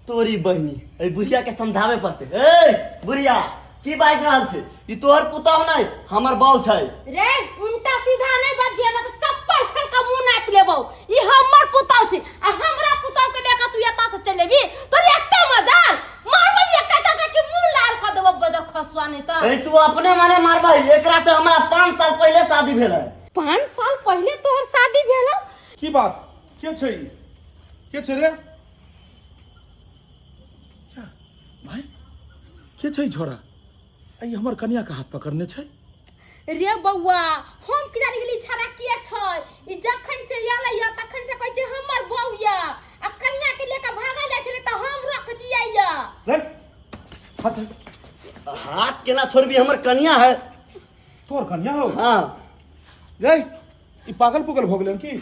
तोरी बहिनी एहि बुढ़िया के समझावे पड़ते। ए बुढ़िया, की बाजि रहल छै? ई तोहर पुतहु नहि, हमर बाउ छै। रे, उल्टा सीधा नहीं बजिए ना तो चप्पल फेंक के मुंह नाप लेबौ। ई हमर पुतौ छी आ हमरा पुतौ के लेके तू एता से चल जेबी? तोर एते मजाल! मारबौ एके चक्का के मुंह लाल क देबौ, बजर खसुआ नहीं त। ए, तू अपने मने मारबही। एकरा से हमरा 5 साल पहले शादी भेल है। 5 साल पहले तोहर शादी भेल? की बात? के छै ई? के छै रे? क्या? भाई, के छै ई छोरा? ई हमर कनिया के हाथ पकड़ने छै। रे बौआ, हम की जानी गेली छड़ा किया छै। ई जखन से आलै या तखन से कहै छै हमर बौ या, आ कनिया के लेके भागल जाइ छलै तऽ हम रख लियै या। रे, हाथ हाथ केना छोड़बी? हमर कनिया है। तोहर कनिया हो? हाँ। गई, ई पागल पुगल भऽ गेलै की?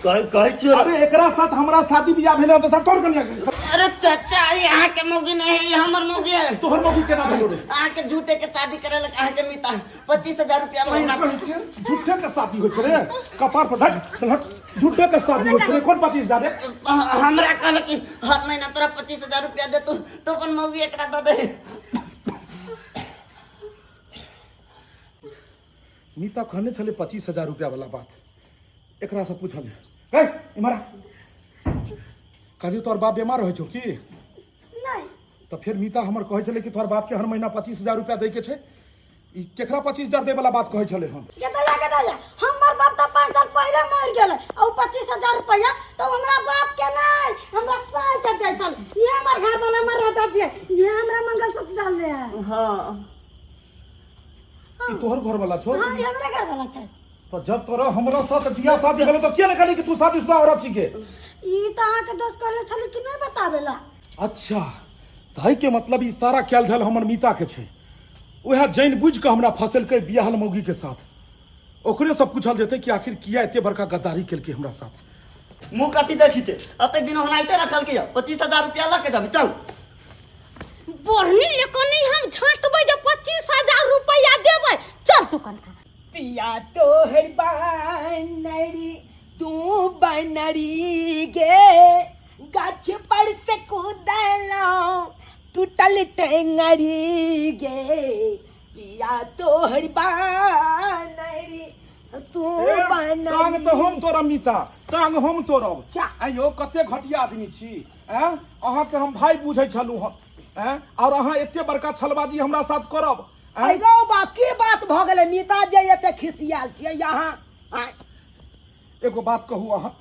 कहै कहै छियो। अरे, एकरा साथ हमरा शादी बियाह भेलै हन तऽ सब तोहर कनिया के। अरे चाचा, ई अहाँके मौगी नहीं है, ई हमर मौगी है। तोहर मौगी केना भेलो रे? अहाँके झूठे के शादी करे लग अहाँके मिता 25,000 रुपया महीना। झूठे के शादी होइ छै रे? कपार पर धक धक, झूठे के शादी होइ छै रे? कोन 25,000 रे? हमरा कहलक कि हर महीना तोरा 25,000 रुपया दे तू तो अपन मौगी एकरा दे दे। मीता कहने छलै 25,000 रुपया वाला बात। एकरा से पूछल। हे, इमहर आ। कहलियौ, तोहर बाप बीमार रहै छौ की? नहीं। तऽ फेर मीता हमर कहै छलै कि तोहर बाप के हर महीना 25,000 रुपया दै के छै। ई केकरा 25,000 दै वाला बात कहै छलै हन? के दैया, के दैया? हमर बाप तऽ 5 साल पहिले मरि गेलै आ उ 25,000 रुपया तऽ हमरा बाप के नहि, हमरा साल के दै छल। ये हमर घर वाला, हमर राजा जी है, ये हमरा मंगलसूत्र डाल दे है। हाँ। ई तोहर घर वाला छौ? हाँ, ये हमरा घर वाला छै। तऽ जब तोरा हमरा साथ बियाह शादी भेलै तऽ किया ने कहली कि तू शादीशुदा औरत छी के? ई तऽ अहाँके दोस्त कहले छलै कि नहि बताबेला। अच्छा, तऽ के मतलब ई सारा कैल धैल हमर मीता के छै। उएह जानि बुझि कऽ हमरा फसेलकै बियाहल मौगी के साथ। ओकरे से पूछल जेतै कि आखिर किया एते बड़का गद्दारी केलकै हमरा साथ। मुँह कथी देखी छै? एते दिन ओनाहिते रखल के 25,000 रुपया लऽ के जाबी, चल। बढ़नी लेकर नहीं हम झाँटबै जे 25,000 रुपया देबै। चल तू कनका। पिया तोहर बनरी, तू बनरी गे, गाछ पर से कूदलो, टूटल टेंगरी गे। पिया तोहर बनरी, तू टांग बनरी। तऽ हम तोड़ब मीता, टांग हम तोड़ब। जा। आइयो कते घटिया आदमी छी। ऐं, अहाँके हम भाई बुझै छलहुँ हँ, ऐं, और अहाँ एते बड़का छलबाजी हमरा साथ करब? ऐं? अरे बा, की बात भऽ गेलै मीता जे एते खिसियाल छियै यहाँ? आँय? एगो बात कहू अहाँ,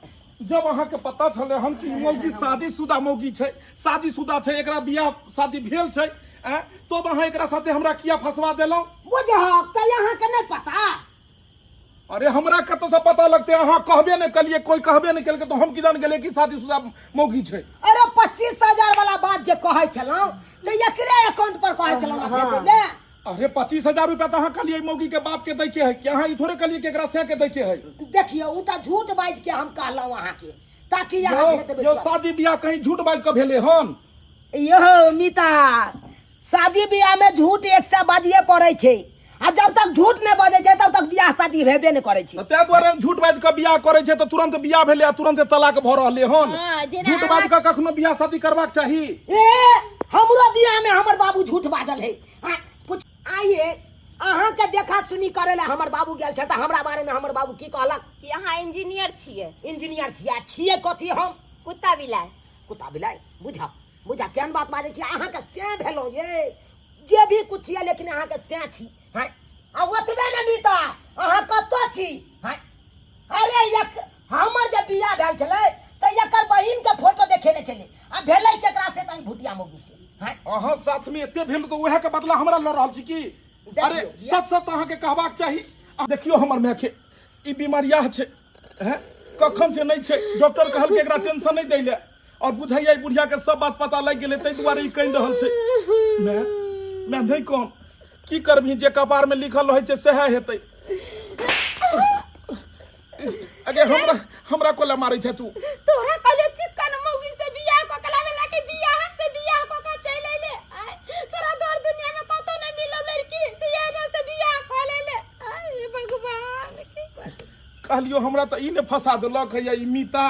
जब अहाँके पता छलै हम कि मौगी शादीशुदा मौगी छै, शादीशुदा छै, एकरा बियाह शादी भेल छै, ऐं, तब अहाँ एकरा साथे हमरा किया फंसवा देलहुँ? बुझहक तऽ अहाँके नहि पता। अरे, हमरा कतऽ से पता लगतै? अहाँ कहबे नहि कलियै, कोई कहबे नहि केलकै, तऽ हम की जान गेलियै कि शादीशुदा मौगी छै। अरे, 25,000 वाला बात जे कहै छलहुँ तऽ एकरे अकाउंट पर कहै छलहुँ ने भेजै ले। अरे, 25,000 रुपया तऽ अहाँ कहलियै मौगी के बाप के दै के है कि अहाँ ई थोड़े कहलियै कि एकरा सै के दै के है। देखियौ, ओ तऽ झूठ बाजि के हम कहलहुँ अहाँके ताकि अहाँ यौ भेज देबै। यौ, शादी बियाह कहीं झूठ बाजि कऽ भेलै हन? यौ मीता, शादी बियाह में झूठ एक से बाजिए पड़ै छै आ जब तक झूठ नहि बजै छै तब तक बियाह शादी भेबे नहि करै छै। तऽ ताहि दुआरे झूठ बाजि कऽ बियाह करै छै तऽ तुरंत बियाह भेलै आ तुरंत तलाक भऽ रहलै हन। हाँ, जेना झूठ बाजि कऽ कखनो बियाह शादी करबाक चाही? ए, हमरो बियाह में हमर बाबू झूठ बाजल है। आ, पूछ आइए, अहाँके देखा सुनी करे ला हमर बाबू गेल छल तऽ हमरा बारे में हमर बाबू की कहलक? कि अहाँ इंजीनियर छियै। इंजीनियर छियै। आ छियै कथी हम? कुत्ता बिलाइ। कुत्ता बिलाइ। बुझा बुझा, केहन बात बाजै छी। अहाँके से भेलहुँ ये जे भी कुछ छियै, लेकिन अहाँके से छी। हैं, आ ओतबे ने मीता, अहाँ कतऽ छी? हैं, अरे, एक हमर जे बियाह भेल छलै तऽ एकर बहिन के फोटो देखेने छलै आ भेलै केकरा से? तऽ ई भुटिया मौगी से। हैं। अहाँ साथ में एते भेल तऽ उएह के बदला हमरा लऽ रहल छी की? अरे, देखियौ, सच सच अहाँके कहबाक चाही। आ देखियौ हमर मायके ई बीमारियाह छै, हैं, कखन छै नहि छै। डॉक्टर कहलकै एकरा टेंशन नहि दै लए और बुझाइया ई बुढ़िया के सब बात पता लागि गेलै, ताहि दुआरे ई कहि रहल छै। माय, माय, नहि कम, की करबही, जे कपार में लिखल रहै छै सएह हेतै। अगे, हमरा हमरा कोला मारै छै तू? तोरा कहले चिकन मौगी से बियाह क के लावे ला के बियाह से बियाह क के चल अइले। आय, तोरा दौर दुनिया में कतौ नहीं मिलल लड़की से ये से बियाह क ले ले। आय हे भगवान, की कर कहलियो, हमरा तऽ ई ने फंसा देलक हैया ई मीता।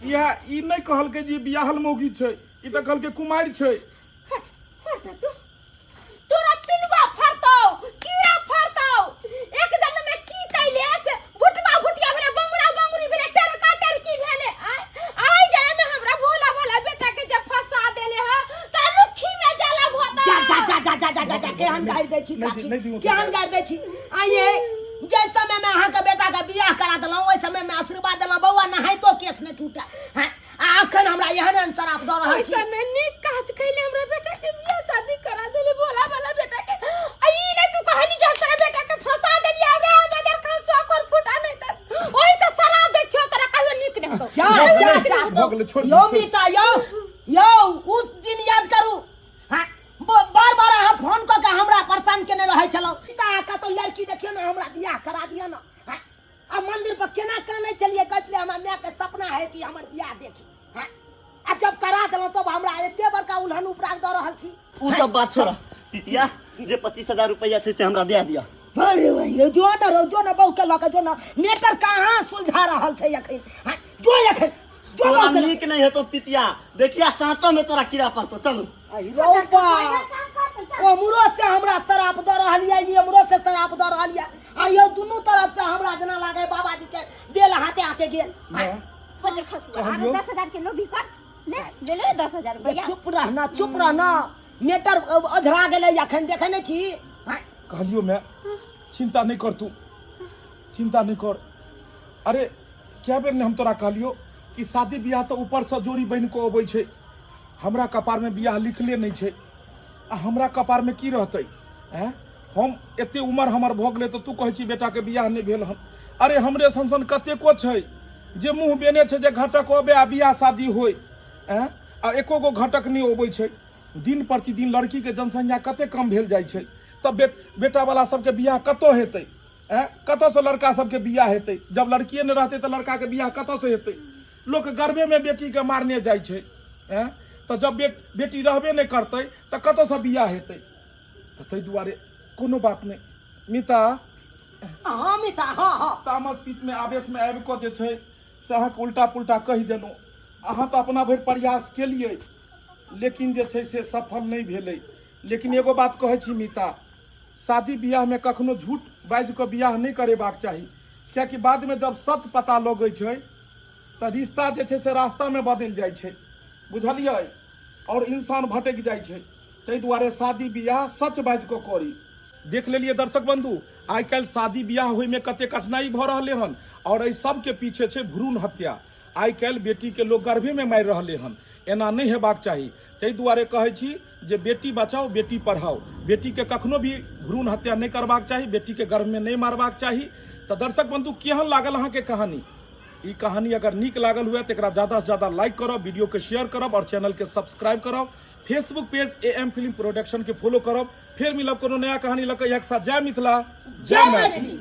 इएह ई नहि कहलकै जे ई बियाहल मौगी छै ई तऽ कहलकै कुमारि छै हट हट दे तू तोरा पिलुआ फरतौ कीड़ा फरतौ एक जन्म में की कैले से भुटवा भुटिया भेले बंगरा बंगरी भेले टरका टरकी भेले आय आइ जन्म में हमरा भोला भोला बेटा के जब फंसा देले ह त लुखी में जाला भोता जा जा जा जा जा जा जा जा केहन गारि दै छी नहि काकी नहि दियौ केहन गारि दै छी आइए जाहि समय में अहाँके बेटा के बियाह करा देलहुँ ओहि समय में आशीर्वाद देलहुँ बौआ नहाइतो केस नहि टूटे हैं आ अखन हमरा एहन एहन शराब दऽ रहल ओहि छी समय नीक काज कैले हमरा बेटा के बियाह शादी करा देले भोला वाला बेटा के आ ई नहीं तू कहली जे हम तोरा बेटा के फंसा देली हमरा मजर खान सौ कर फुटा नहीं त ओहि त शराब दै छो तोरा कहियो नीक नहीं होतो जा भऽ जा गेलै, जा भऽ गेलै, छोड़ि यौ दियौ, छोड़ि मीता यौ यौ उस दिन याद करू हाँ बार बार अहाँ फोन कऽ के हमरा परेशान केने रहै छलहुँ मीता अहाँ कतौ लड़की देखियौ ने हमरा बियाह करा दिअ ने हाँ आ मंदिर पर केना कानै छलियै कहै छलियै हमरा माय के सपना है कि हमर बियाह देखी हाँ आ जब करा देलहुँ तब हमरा एते बड़का उल्हन उपराग दऽ रहल छी उ सब बात छोड़ा पितिया जे 25000 रुपया छै से हमरा दे दिया अरे भाई जो न रहो जो न बहू के लऽ के जो न मेटर कहाँ सुलझा रहल छै अखन हाँ जो अखन जो तोरा बहू के लऽ नीक नहीं हेतो पितिया देखिया साँचो में तोरा कीड़ा पड़तो चलू अरे रौ बा उमरो से हमरा शराप दऽ रहल यऽ ई उमरो से शराप दऽ रहल यऽ आ यौ दुनू तरफ से हमरा जेना लागे बाबाजी के बेल हाथे हाथे गेल बजर खसुआ आरो कहलियौ। 10,000 के लोभी कर ले ले ले 10,000 रुपया चुप रहना चुप रहना मेटर अझरा गेलै अखन देखै नहि छी हाँ, कहलियो मैं चिंता नहीं कर तू चिंता नहीं कर अरे क्या बेर ने हम तोरा कहलियो कि शादी बियाह तऽ ऊपर से जोड़ी बनि कऽ अबै छै हमरा कपारमे बियाह लिखले नहि छै आ हमरा कपारमे की रहतै आँय हम एते उमर हमर भऽ गेलै तऽ तू कहै छी बेटाके बियाह नहि भेल हन अरे हमरे सन सन कतेको छै जे मुँह बेने छै जे घटक अबै आ बियाह शादी होइ आँय आ एको गो घटक नहि अबै छै दिन प्रतिदिन लड़कीके जनसंख्या कते कम भेल जाइ छै तऽ बेटावला सबके बियाह कतऽ हेतै आँय कतऽसँ लड़का सबके बियाह हेतै जब लड़किए नहि रहतै तऽ लड़काके बियाह कतऽसँ हेतै लोक गर्भेमे बेटीके मारने जाइ छै आँय तऽ जब बेटी रहबे नहि करतै तऽ कतऽसँ बियाह हेतै तऽ ताहि दुआरे कोनो बात नहि मिता हँ मिता हँ हँ तामस पीतमे आवेशमे आबि कऽ जे छै से अहाँके उल्टा पुल्टा कहि देलहुँ अहाँ तऽ अपना भरि प्रयास केलियै लेकिन जे छै से सफल नहि भेलै लेकिन एगो बात कहै छी मिता शादी बियाहमे कखनो झूठ बाजि कऽ बियाह नहि करेबाक चाही कियाकि बादमे जब सच पता लगै छै तऽ रिश्ता जे छै से रास्तामे बदलि जाइ छै बुझलियै आओर इंसान भटकि जाइ छै ताहि दुआरे शादी बियाह सच बाजि कऽ करी देख लेलियै दर्शक बंधु आइ काल्हि शादी बियाह होइमे कते कठिनाइ भऽ रहलै हन आओर एहि सबके पीछे छै भ्रूण हत्या आइ काल्हि बेटीके लोक गर्भेमे मारि रहलै हन एना नहि हेबाक चाही ताहि दुआरे कहै छी जे बेटी बचाओ बेटी पढ़ाओ बेटीके कखनो भी भ्रूण हत्या नहि करबाक चाही बेटीके गर्भमे नहि मारबाक चाही तऽ दर्शक बंधु केहन लागल अहाँके कहानी ई कहानी अगर नीक लागल हुए तऽ एकरा ज़्यादा से ज़्यादा लाइक करब वीडियो के शेयर करब और चैनल के सब्सक्राइब करब Facebook page A M film production के फॉलो करब फेर मिलब कोनो नया कहानी लऽ कऽ एक साथ जय मिथिला जय मैथिली।